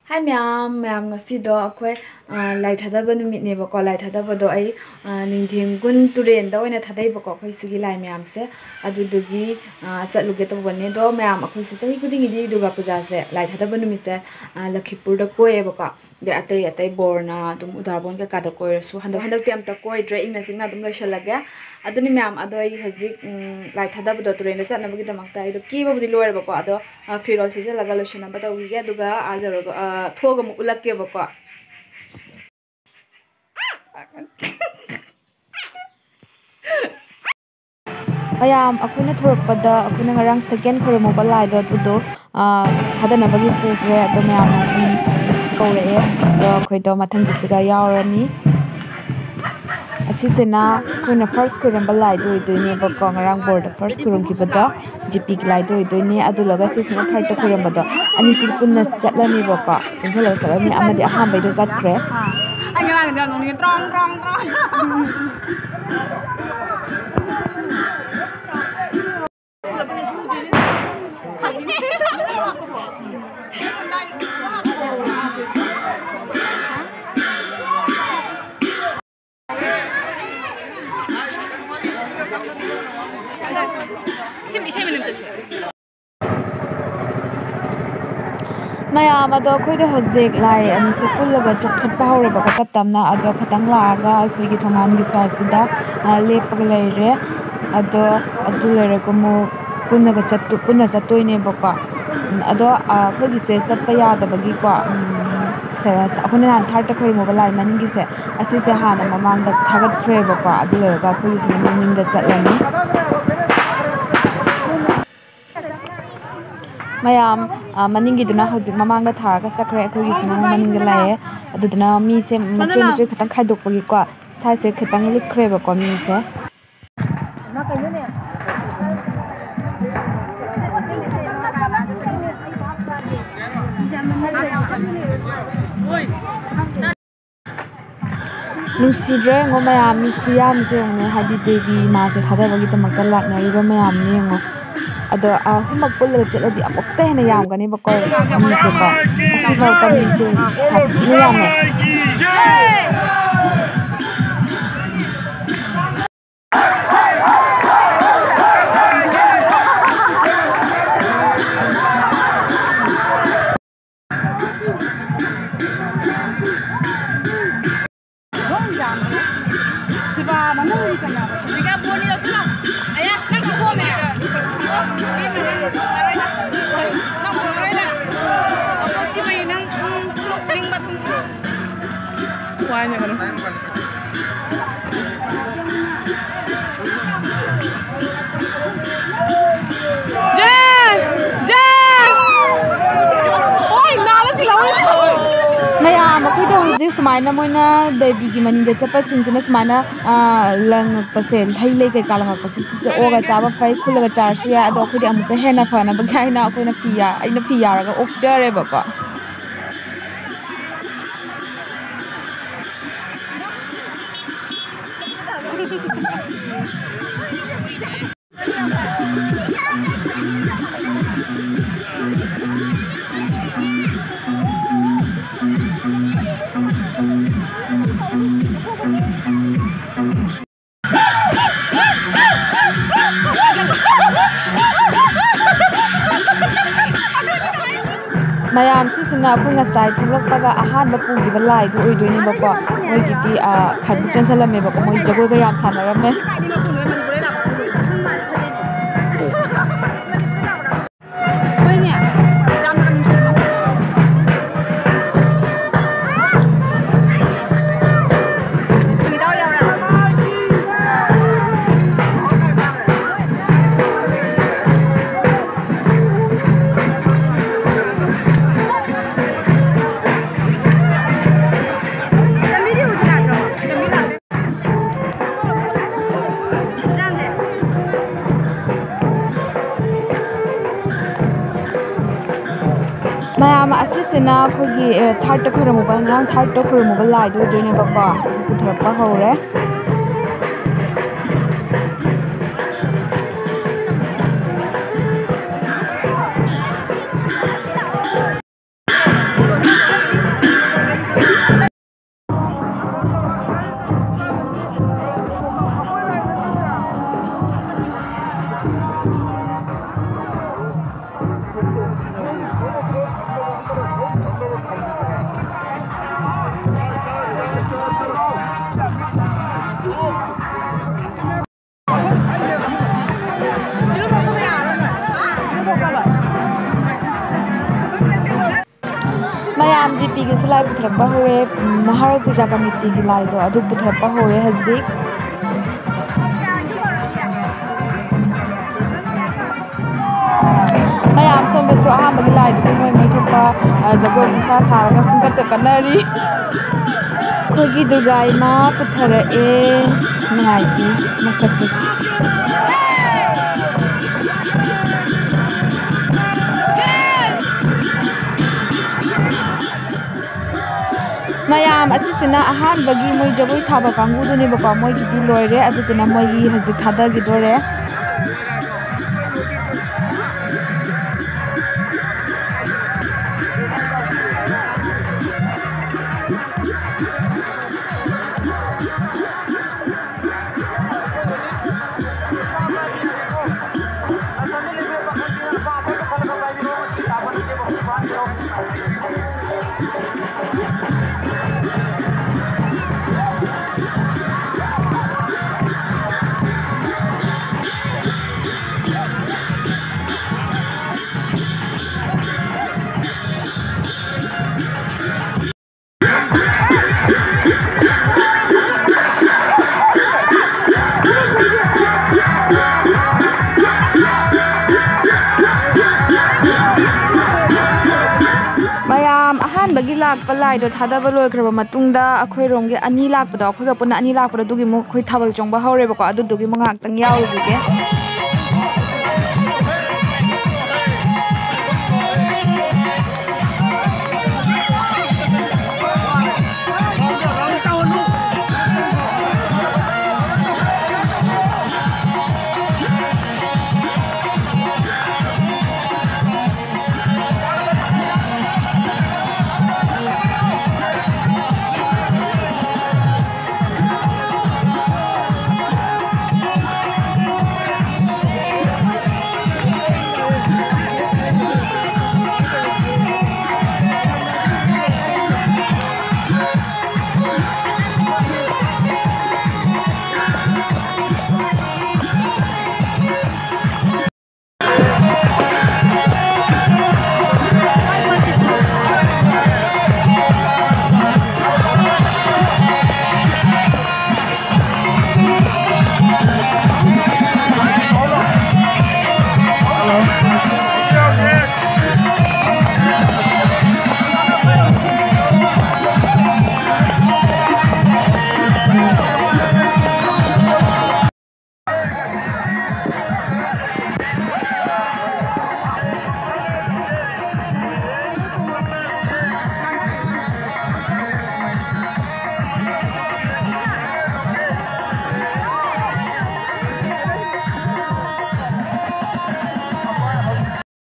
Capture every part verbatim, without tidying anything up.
ꯍꯥꯏ ꯃꯌꯥꯝ, ꯃꯌꯥꯝ ꯉꯁꯤꯗꯣ ꯑꯩꯈꯣꯏ, ꯑ, ꯂꯥꯏ ꯊꯥꯗꯕ ꯅꯨꯃꯤꯠꯅꯦꯕꯀꯣ꯫ ꯂꯥꯏ ꯊꯥꯗꯕꯗꯣ ꯑꯩ, ꯑ, ꯅꯤꯡꯊꯦꯡꯒꯨꯟ ꯇꯨꯔꯦꯟꯗ ꯑꯣꯏꯅ ꯊꯥꯗꯩꯕꯀꯣ ꯑꯩꯈꯣꯏ ꯁꯤꯒꯤ ꯂꯥꯏ ꯃꯌꯥꯝꯁꯦ꯫ ꯑꯗꯨꯗꯨꯒꯤ, ꯑ, ꯆꯠꯂꯨꯒꯦ ꯇꯧꯕꯅꯦ꯫ ꯑꯗꯣ ꯃꯌꯥꯝ ꯑꯩꯈꯣꯏꯁꯦ ꯆꯍꯤ ꯈꯨꯗꯤꯡꯒꯤꯗꯤ ꯗꯨꯔꯒꯥ ꯄꯨꯖꯥꯁꯦ, ꯂꯥꯏ ꯊꯥꯗꯕ ꯅꯨꯃꯤꯠꯁꯦ, ꯑ, ꯂꯈꯤꯄꯨꯔꯗ ꯀꯣꯏꯌꯦꯕꯀꯣ꯫ ꯑꯗꯩ ꯑꯇꯩ ꯑꯇꯩ ꯕꯣꯔꯅ ꯑꯗꯨꯝ ꯎꯗꯥꯔꯕꯣꯟ ꯀꯩꯀꯥꯗ ꯀꯣꯏꯔꯁꯨ ꯍꯟꯗꯛ, ꯍꯟꯗꯛꯇꯤ ꯑꯝꯇ ꯀꯣꯏꯗ꯭ꯔꯦ, ꯏꯪꯅ ꯆꯤꯛꯅ ꯑꯗꯨꯝ ꯂꯣꯏꯁꯤꯜꯂꯒꯦ꯫ ꯑꯗꯨꯅꯤ ꯃꯌꯥꯝ, ꯑꯗꯣ ꯑꯩ ꯍꯧꯖꯤꯛ, ꯎꯝ, ꯂꯥꯏ ꯊꯥꯗꯕꯗꯣ ꯇꯨꯔꯦꯟꯗ ꯆꯠꯅꯕꯒꯤꯗꯃꯛꯇ ꯑꯩꯗꯣ ꯀꯦꯕꯕꯨꯗꯤ ꯂꯣꯏꯔꯕꯀꯣ, ꯑꯗꯣ, ꯑ, ꯐꯤꯔꯣꯜ ꯁꯦꯠꯆꯜꯂꯒ ꯂꯣꯏꯁꯤꯟꯅꯕ ꯇꯧꯈꯤꯒꯦ, ꯑꯗꯨꯒ ꯑꯥ ꯌꯧꯔꯒ, ꯑ, ꯊꯣꯛꯑꯒ ꯑꯃꯨꯛ ꯎꯠꯂꯛꯀꯦꯕꯀꯣ꯫ ꯃꯌꯥꯝ, ꯑꯩꯈꯣꯏꯅ ꯊꯣꯔꯛꯄꯗ ꯑꯩꯈꯣꯏꯅ ꯉꯔꯥꯡ ꯁꯦꯀꯦꯟ ꯈꯣꯏꯔꯝꯃꯨꯕ ꯂꯥꯏꯗꯣ ꯑꯗꯨꯗꯣ, ꯑ, ꯊꯥꯗꯅꯕꯒꯤ ꯄꯨꯈ꯭ꯔꯦ꯫ ꯑꯗꯣ ꯃꯌꯥꯝꯅ ꯑꯗꯨꯝ ꯀꯧꯔꯛꯑꯦ꯫ ꯑꯗꯣ ꯑꯩꯈꯣꯏꯗꯣ ꯃꯊꯪꯒꯤꯁꯤꯗ ꯌꯥꯎꯔꯅꯤ꯫ ꯑꯁꯤꯁꯤꯅ ꯑꯩꯈꯣꯏꯅ ꯐꯥꯔꯁ ꯈꯣꯏꯔꯝꯕ ꯂꯥꯏꯗꯣ ꯑꯣꯏꯗꯣꯏꯅꯦꯕꯀꯣ, ꯉꯔꯥꯡ ꯕꯣꯔꯗ ꯐꯥꯔꯁ ꯈꯣꯏꯔꯝꯈꯤꯕꯗꯣ ꯖꯤꯄꯤꯒꯤ ꯂꯥꯏꯗꯣ ꯑꯣꯏꯗꯣꯏꯅꯦ꯫ ꯑꯗꯨ ꯂꯣꯏꯔꯒ ꯁꯤꯁꯤꯅ ꯊꯥꯔꯠꯇ ꯈꯣꯏꯔꯝꯕꯗꯣ, ꯑꯅꯤꯁꯤ ꯄꯨꯟꯅ ꯆꯠꯂꯅꯤꯕꯀꯣ, ꯄꯨꯟꯁꯤꯜꯂꯒ ꯆꯠꯂꯅꯤ꯫ ꯑꯃꯗꯤ ꯑꯍꯥꯟꯕꯩꯗꯣ ꯆꯠꯈ꯭ꯔꯦ꯫ ꯑꯩ ꯉꯔꯥꯡꯗꯤ ꯌꯥꯝ ꯅꯣꯛꯅꯤꯡꯉꯦ꯫ ꯇ꯭ꯔꯣꯡ, ꯇ꯭ꯔꯣꯡ, ꯇ꯭ꯔꯣꯡ꯫ ꯃꯌꯥꯝ ꯑꯗꯣ, ꯑꯩꯈꯣꯏꯗꯣ ꯍꯧꯖꯤꯛ ꯂꯥꯏ ꯑꯅꯤꯁꯦ ꯄꯨꯜꯂꯒ ꯆꯠꯈꯠꯄ ꯍꯧꯔꯦꯕꯀꯣ, ꯇꯞ ꯇꯞꯅ꯫ ꯑꯗꯣ ꯈꯤꯇꯪ ꯂꯥꯛꯑꯒ ꯑꯩꯈꯣꯏꯒꯤ ꯊꯣꯡꯒꯥꯟꯒꯤ ꯁꯥꯏꯠꯁꯤꯗ, ꯑ, ꯂꯦꯞꯄꯒ ꯂꯩꯔꯦ꯫ ꯑꯗꯣ ꯑꯗꯨ ꯂꯩꯔꯒ ꯑꯃꯨꯛ ꯄꯨꯟꯅꯒ ꯆꯠꯇꯣ-, ꯄꯨꯟꯅ ꯆꯠꯇꯣꯏꯅꯦꯕꯀꯣ꯫ ꯎꯝ, ꯑꯗꯣ, ꯑ, ꯑꯩꯈꯣꯏꯒꯤꯁꯦ ꯆꯠꯄ ꯌꯥꯗꯕꯒꯤꯀꯣ, ꯎꯝ, ꯁꯦ-, ꯑꯩꯈꯣꯏꯅ ꯅꯍꯥꯟ ꯊꯥꯔꯠꯇ ꯈꯣꯏꯔꯝꯃꯨꯕ ꯂꯥꯏ ꯃꯅꯤꯡꯒꯤꯁꯦ, ꯑꯁꯤꯁꯦ ꯍꯥꯟꯅ ꯃꯃꯥꯡꯗ ꯊꯥꯒꯠꯈ꯭ꯔꯦꯕꯀꯣ꯫ ꯑꯗꯨ ꯂꯣꯏꯔꯒ ꯑꯩꯈꯣꯏꯒꯤꯁꯤꯅ ꯃꯅꯤꯡꯗ ꯆꯠꯂꯅꯤ꯫ ꯃꯌꯥꯝ, ꯑ, ꯃꯅꯤꯡꯒꯤꯗꯨꯅ ꯍꯧꯖꯤꯛ ꯃꯃꯥꯡꯗ ꯊꯥꯔꯒ ꯆꯠꯈ꯭ꯔꯦ, ꯑꯩꯈꯣꯏꯒꯤꯁꯤꯅ ꯑꯃꯨꯛ ꯃꯅꯤꯡꯗ ꯂꯥꯛꯑꯦ꯫ ꯑꯗꯨꯗꯨꯅ ꯃꯤꯁꯦ ꯃꯆꯣꯏ ꯃꯆꯣꯏ ꯈꯤꯇꯪ ꯈꯥꯏꯗꯣꯛꯄꯒꯤꯀꯣ, ꯁꯥꯏꯖꯁꯦ ꯈꯤꯇꯪ ꯂꯤꯛꯈ꯭ꯔꯦꯕꯀꯣ ꯃꯤꯁꯦ꯫ ꯅꯨꯡꯁꯤꯗ꯭ꯔꯣ ꯌꯦꯡꯉꯣ ꯃꯌꯥꯝ, ꯃꯤ ꯈꯨꯌꯥꯝꯁꯦ ꯌꯦꯡꯉꯣ, ꯍꯥꯏꯗꯤ ꯗꯦꯕꯤ ꯏꯃꯥꯁꯦ ꯊꯥꯗꯕꯒꯤꯗꯃꯛꯇ ꯂꯥꯛꯅꯔꯤꯕ ꯃꯌꯥꯝꯅꯦ ꯌꯦꯡꯉꯣ꯫ ꯑꯗꯣ ꯑꯍꯨꯝꯃꯛ ꯄꯨꯜꯂꯒ ꯆꯠꯂꯗꯤ ꯑꯃꯨꯛꯇ ꯍꯦꯟꯅ ꯌꯥꯝꯒꯅꯦꯕꯀꯣ, ꯃꯤꯁꯦꯀꯣ꯫ ꯑꯁꯤꯐꯥꯎꯗ ꯃꯤꯁꯦ ꯁꯥꯊꯤꯅ ꯌꯥꯝꯃꯦ꯫ ꯃꯌꯥꯝ ꯑꯩꯈꯣꯏꯗ ꯍꯧꯖꯤꯛ ꯁꯨꯃꯥꯏꯅ ꯃꯣꯏꯅ ꯗꯦꯕꯤꯒꯤ ꯃꯅꯤꯡꯗ ꯆꯠꯄꯁꯤꯡꯁꯤꯅ ꯁꯨꯃꯥꯏꯅ, ꯑ, ꯂꯪꯉꯛꯄꯁꯦ, ꯍꯩ ꯂꯩ ꯀꯩꯀꯥ ꯂꯪꯉꯛꯄꯁꯦ, ꯁꯤꯁꯦ ꯑꯣꯛꯑꯒ ꯆꯥꯕ ꯐꯩ, ꯈꯨꯜꯂꯒ ꯆꯥꯔꯁꯨ ꯌꯥꯏ꯫ ꯑꯗꯣ ꯑꯩꯈꯣꯏꯗꯤ ꯑꯃꯨꯛꯀ ꯍꯦꯟꯅ ꯐꯅꯕꯒꯤ ꯍꯥꯏꯅ ꯑꯩꯈꯣꯏꯅ ꯐꯤ ꯌꯥ-, ꯑꯩꯅ ꯐꯤ ꯌꯥꯔꯒ ꯑꯣꯛꯆꯔꯦꯕꯀꯣ꯫ ꯃꯌꯥꯝ, ꯁꯤꯁꯤꯅ ꯑꯩꯈꯣꯏ ꯉꯁꯥꯏ ꯊꯣꯛꯂꯛꯄꯒ ꯑꯍꯥꯟꯕ ꯄꯨꯈꯤꯕ ꯂꯥꯏꯗꯨ ꯑꯣꯏꯗꯣꯏꯅꯦꯕꯀꯣ꯫ ꯃꯣꯏꯒꯤꯗꯤ, ꯑ, ꯈꯥꯏꯕꯨ ꯆꯦꯟꯁꯜꯂꯝꯃꯦꯕꯀꯣ, ꯃꯣꯏ ꯖꯒꯣꯏꯒ ꯌꯥꯝ ꯁꯥꯟꯅꯔꯝꯃꯦ꯫ ꯃꯌꯥꯝ, ꯑꯁꯤꯁꯤꯅ ꯑꯩꯈꯣꯏꯒꯤ, ꯑꯦ, ꯊꯥꯔꯠꯇ ꯈꯣꯏꯔꯝꯃꯨꯕ, ꯉꯔꯥꯡ ꯊꯥꯔꯠꯇ ꯈꯣꯏꯔꯝꯃꯨꯕ ꯂꯥꯏꯗꯣ ꯑꯣꯏꯗꯣꯏꯅꯦꯕꯀꯣ꯫ ꯑꯗꯨ ꯄꯨꯊꯔꯛꯄ ꯍꯧꯔꯦ꯫ ꯃꯌꯥꯝ ꯖꯤꯄꯤꯒꯤꯁꯨ ꯂꯥꯏ ꯄꯨꯊꯔꯛꯄ ꯍꯧꯔꯦ꯫ ꯎꯝ, ꯅꯍꯥꯔꯣꯜ ꯄꯨꯖꯥ ꯀꯃꯤꯇꯤꯒꯤ ꯂꯥꯏꯗꯣ ꯑꯗꯨ ꯄꯨꯊꯔꯛꯄ ꯍꯧꯔꯦ ꯍꯧꯖꯤꯛ꯫ ꯃꯌꯥꯝ ꯁꯣꯝꯗꯁꯨ ꯑꯍꯥꯟꯕꯒꯤ ꯂꯥꯏꯗꯨꯒꯤ ꯃꯣꯏ ꯃꯣꯏ ꯊꯣꯛꯄ, ꯑ, ꯖꯒꯣꯏ ꯄꯨꯡꯁꯥ ꯁꯥꯔꯒ ꯄꯨꯡꯀꯠꯇ ꯀꯠꯅꯔꯤ꯫ ꯑꯩꯈꯣꯏꯒꯤ ꯗꯨꯔꯒꯥ ꯏꯃꯥ ꯄꯨꯊꯔꯛꯑꯦ꯫ ꯅꯨꯡꯉꯥꯏꯇꯦ ꯃꯁꯛꯁꯦ꯫ ꯃꯌꯥꯝ ꯑꯁꯤꯁꯤꯅ ꯑꯍꯥꯟꯕꯒꯤ ꯃꯣꯏ ꯖꯒꯣꯏ ꯁꯥꯕ ꯀꯥꯡꯕꯨꯗꯨꯅꯦꯕꯀꯣ꯫ ꯃꯣꯏꯒꯤꯗꯤ ꯂꯣꯏꯔꯦ, ꯑꯗꯨꯗꯨꯅ ꯃꯣꯏꯒꯤ ꯍꯧꯖꯤꯛ ꯊꯥꯗꯈꯤꯗꯣꯔꯦ꯫ ꯃꯌꯥꯝ ꯑꯍꯥꯟꯕꯒꯤ ꯂꯥꯛꯄ ꯂꯥꯏꯗꯣ ꯊꯥꯗꯕ ꯂꯣꯏꯈ꯭ꯔꯕ ꯃꯇꯨꯡꯗ, ꯑꯩꯈꯣꯏꯔꯣꯝꯒꯤ ꯑꯅꯤ ꯂꯥꯛꯄꯗꯣ, ꯑꯩꯈꯣꯏꯒ ꯄꯨꯟꯅ ꯑꯅꯤ ꯂꯥꯛꯄꯗꯣ, ꯑꯗꯨꯒꯤ ꯑꯃꯨꯛ ꯑꯩꯈꯣꯏ ꯊꯥꯕꯜ ꯆꯣꯡꯕ ꯍꯧꯔꯦꯕꯀꯣ꯫ ꯑꯗꯨꯗꯨꯒꯤ ꯑꯃꯨꯛ ꯉꯥꯏꯍꯥꯛꯇꯪ ꯌꯥꯎꯔꯨꯈꯤꯒꯦ꯫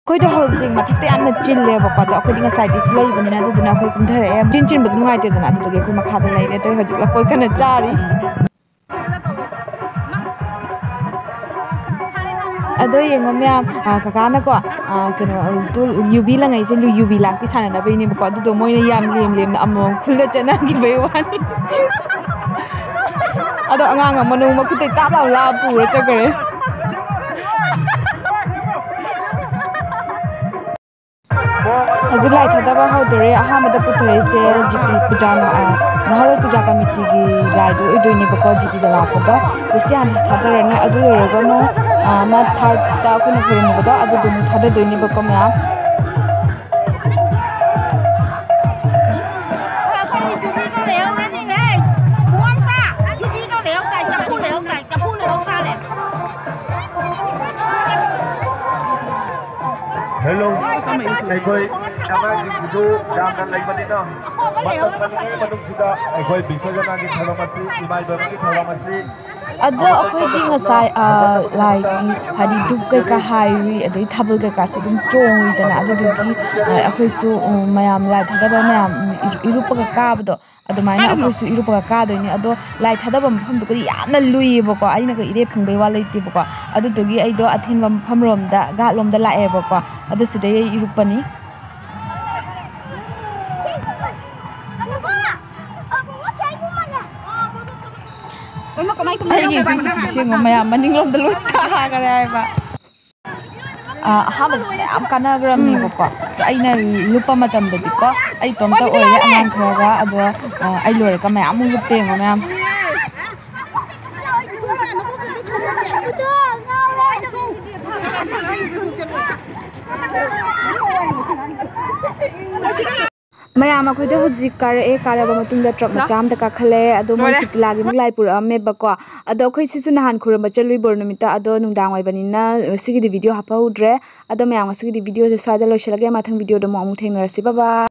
ꯑꯩꯈꯣꯏꯗꯣ ꯍꯧꯖꯤꯛ ꯃꯊꯛꯇ ꯌꯥꯝꯅ ꯆꯤꯜꯂꯦꯕꯀꯣ, ꯑꯗꯣ ꯑꯩꯈꯣꯏꯗꯤ ꯉꯁꯥꯏꯗꯤ ꯁꯤ ꯂꯩꯕꯅꯤꯅ, ꯑꯗꯨꯗꯨꯅ ꯑꯩꯈꯣꯏ ꯀꯨꯝꯊꯔꯛꯑꯦ꯫ ꯆꯤꯟ ꯆꯤꯟꯕꯗꯣ ꯅꯨꯡꯉꯥꯏꯇꯦꯗꯅ, ꯑꯗꯨꯗꯨꯒꯤ ꯑꯩꯈꯣꯏ ꯃꯈꯥꯗ ꯂꯩꯔꯦ꯫ ꯑꯗꯣ ꯍꯧꯖꯤꯛ ꯂꯐꯣꯏ ꯀꯟꯅ ꯆꯥꯔꯤ꯫ ꯑꯗꯣ ꯌꯦꯡꯉꯣ ꯃꯌꯥꯝ, ꯑ, ꯀꯀꯥꯅꯀꯣ, ꯑ, ꯀꯩꯅꯣ, ꯑ, ꯇꯨ ꯌꯨꯕꯤ ꯂꯪꯉꯛꯏꯁꯦ ꯂꯨ-, ꯌꯨꯕꯤ ꯂꯥꯛꯄꯤ ꯁꯥꯟꯅꯅꯕꯩꯅꯦꯕꯀꯣ꯫ ꯑꯗꯨꯗꯣ ꯃꯣꯏꯅ ꯌꯥꯝ ꯂꯦꯝ ꯂꯦꯝꯅ ꯑꯃꯃꯝ ꯈꯨꯜꯂ ꯆꯠꯅꯈꯤꯕꯩ ꯋꯥꯅꯤ꯫ ꯑꯗꯣ ꯑꯉꯥꯡ ꯑꯃꯅ ꯃꯈꯨꯠꯇꯩ ꯇꯥꯞ ꯂꯥꯎ ꯂꯥꯛꯑ ꯄꯨꯔ ꯆꯠꯈ꯭ꯔꯦ꯫ ꯍꯧꯖꯤꯛ ꯂꯥꯏ ꯊꯥꯗꯕ ꯍꯧꯗꯣꯔꯦ꯫ ꯑꯍꯥꯟꯕꯗ ꯄꯨꯊꯣꯔꯛꯏꯁꯦ ꯖꯤ ꯄꯤ ꯄꯨꯖꯥ, ꯑ, ꯅꯍꯥꯔꯣꯜ ꯄꯨꯖꯥ ꯀꯃꯤꯇꯤꯒꯤ ꯂꯥꯏꯗꯣ ꯑꯣꯏꯗꯣꯏꯅꯦꯕꯀꯣ, ꯖꯤ ꯄꯤꯗ ꯂꯥꯛꯄꯗꯣ꯫ ꯑꯗꯨ ꯁꯤ ꯍꯥꯟꯅ ꯊꯥꯗꯔꯅꯤ꯫ ꯑꯗꯨ ꯂꯣꯏꯔꯒ ꯑꯃꯨꯛ, ꯑ, ꯑꯃ ꯊꯥꯔꯠꯇ ꯑꯩꯈꯣꯏꯅ ꯈꯨꯔꯨꯝꯕꯗꯣ ꯑꯗꯨꯗꯣ ꯑꯃꯨꯛ ꯊꯥꯗꯗꯣꯏꯅꯦꯕꯀꯣ ꯃꯌꯥꯝ꯫ ꯍꯦꯜꯂꯣ, ꯑꯩꯈꯣꯏ ꯑꯉꯥꯡꯁꯤꯡꯁꯤꯁꯨ ꯌꯥꯝꯅ ꯂꯩꯕꯅꯤꯅ, ꯃꯇꯝ ꯈꯔꯒꯤ ꯃꯅꯨꯡꯁꯤꯗ ꯑꯩꯈꯣꯏ ꯕꯤꯁꯔꯖꯅꯥꯒꯤ ꯊꯧꯔꯝ ꯑꯁꯤ, ꯏꯃꯥ ꯏꯕꯦꯟꯒꯤ ꯊꯧꯔꯝ ꯑꯁꯤ ꯑꯗꯣ ꯑꯩꯈꯣꯏꯗꯤ ꯉꯁꯥꯏ, ꯑ, ꯂꯥꯏꯒꯤ, ꯍꯥꯏꯗꯤ, ꯙꯨꯞ ꯀꯩꯀꯥ ꯍꯥꯏꯔꯤ, ꯑꯗꯩ ꯊꯥꯕꯜ ꯀꯩꯀꯥꯁꯨ ꯑꯗꯨꯝ ꯆꯣꯡꯉꯤꯗꯅ, ꯑꯗꯨꯗꯨꯒꯤ, ꯑ, ꯑꯩꯈꯣꯏꯁꯨ, ꯎꯝ, ꯃꯌꯥꯝ ꯂꯥꯏ ꯊꯥꯗꯕ ꯃꯌꯥꯝ ꯏꯔꯨ-, ꯏꯔꯨꯞꯄꯒ ꯀꯥꯕꯗꯣ, ꯑꯗꯨꯃꯥꯏꯅ ꯑꯩꯈꯣꯏꯁꯨ ꯏꯔꯨꯞꯄꯒ ꯀꯥꯗꯣꯏꯅꯦ꯫ ꯑꯗꯣ ꯂꯥꯏ ꯊꯥꯗꯕ ꯃꯐꯝꯗꯨꯕꯨꯗꯤ ꯌꯥꯝꯅ ꯂꯨꯏꯌꯦꯕꯀꯣ, ꯑꯩꯅꯒ ꯏꯔꯦꯞ ꯐꯪꯕꯩ ꯋꯥ ꯂꯩꯇꯦꯕꯀꯣ꯫ ꯑꯗꯨꯗꯨꯒꯤ ꯑꯩꯗꯣ ꯑꯊꯤꯟꯕ ꯃꯐꯝ ꯔꯣꯝꯗ, ꯒꯥꯠ ꯂꯣꯝꯗ ꯂꯥꯛꯑꯦꯕꯀꯣ, ꯑꯗꯨ ꯁꯤꯗꯩ ꯑꯩ ꯏꯔꯨꯞꯄꯅꯤ꯫ ꯑꯩꯒꯤꯁꯨ ꯁꯦꯡꯉꯣ ꯃꯌꯥꯝ ꯃꯅꯤꯡꯂꯣꯝꯗ ꯂꯣꯏ ꯇꯥꯈꯔꯦ ꯍꯥꯏꯕ꯫ ꯑ, ꯑꯍꯥꯟꯕꯗꯁꯨ ꯃꯌꯥꯝ ꯀꯥꯟꯅꯈ꯭ꯔꯕꯅꯦꯕꯀꯣ꯫ ꯑꯗꯣ ꯑꯩꯅ ꯂꯨꯞꯄ ꯃꯇꯝꯗꯗꯤꯀꯣ, ꯑꯩ ꯏꯇꯣꯝꯇ ꯑꯣꯏꯔꯦ, ꯑꯉꯥꯡ ꯈꯔꯒ꯫ ꯑꯗꯣ, ꯑ, ꯑꯩ ꯂꯣꯏꯔꯒ ꯃꯌꯥꯝ ꯑꯃꯨꯛ ꯂꯨꯞꯄꯦ ꯌꯦꯡꯉꯣ ꯃꯌꯥꯝ꯫ ꯃꯌꯥꯝ ꯑꯩꯈꯣꯏꯗꯣ ꯍꯧꯖꯤꯛ ꯀꯥꯔꯛꯑꯦ꯫ ꯀꯥꯔꯛꯑꯕ ꯃꯇꯨꯡꯗ ꯇ꯭ꯔꯛ ꯃꯆꯥ ꯑꯝꯗ ꯀꯥꯈꯠꯂꯛꯑꯦ꯫ ꯑꯗꯣ ꯃꯣꯏ ꯂꯣꯏꯔꯦ꯫ ꯁꯤꯞꯇꯤꯂꯥꯒꯤ ꯑꯃꯨꯛ ꯂꯥꯏ ꯄꯨꯔꯛꯑꯝꯃꯦꯕꯀꯣ꯫ ꯑꯗꯣ ꯑꯩꯈꯣꯏ ꯁꯤꯁꯨ ꯅꯍꯥꯟ ꯈꯨꯔꯨꯝꯕ ꯆꯠꯂꯨꯏ ꯕꯣꯔ ꯅꯨꯃꯤꯠꯇ꯫ ꯑꯗꯣ ꯅꯨꯡꯗꯥꯡ ꯑꯣꯏꯕꯅꯤꯅ ꯁꯤꯒꯤꯗꯤ ꯚꯤꯗꯤꯑꯣ ꯍꯥꯞꯍꯧꯗ꯭ꯔꯦ꯫ ꯑꯗꯣ ꯃꯌꯥꯝ, ꯉꯁꯤꯒꯤꯗꯤ ꯚꯤꯗꯤꯑꯣꯁꯦ ꯁ꯭ꯋꯥꯏꯗ ꯂꯣꯏꯁꯤꯜꯂꯒꯦ꯫ ꯃꯊꯪ ꯚꯤꯗꯤꯑꯣꯗ ꯑꯃꯨꯛ, ꯑꯃꯨꯛ ꯊꯦꯡꯅꯔꯁꯤ꯫ ꯕꯥꯏ ꯕꯥꯏ꯫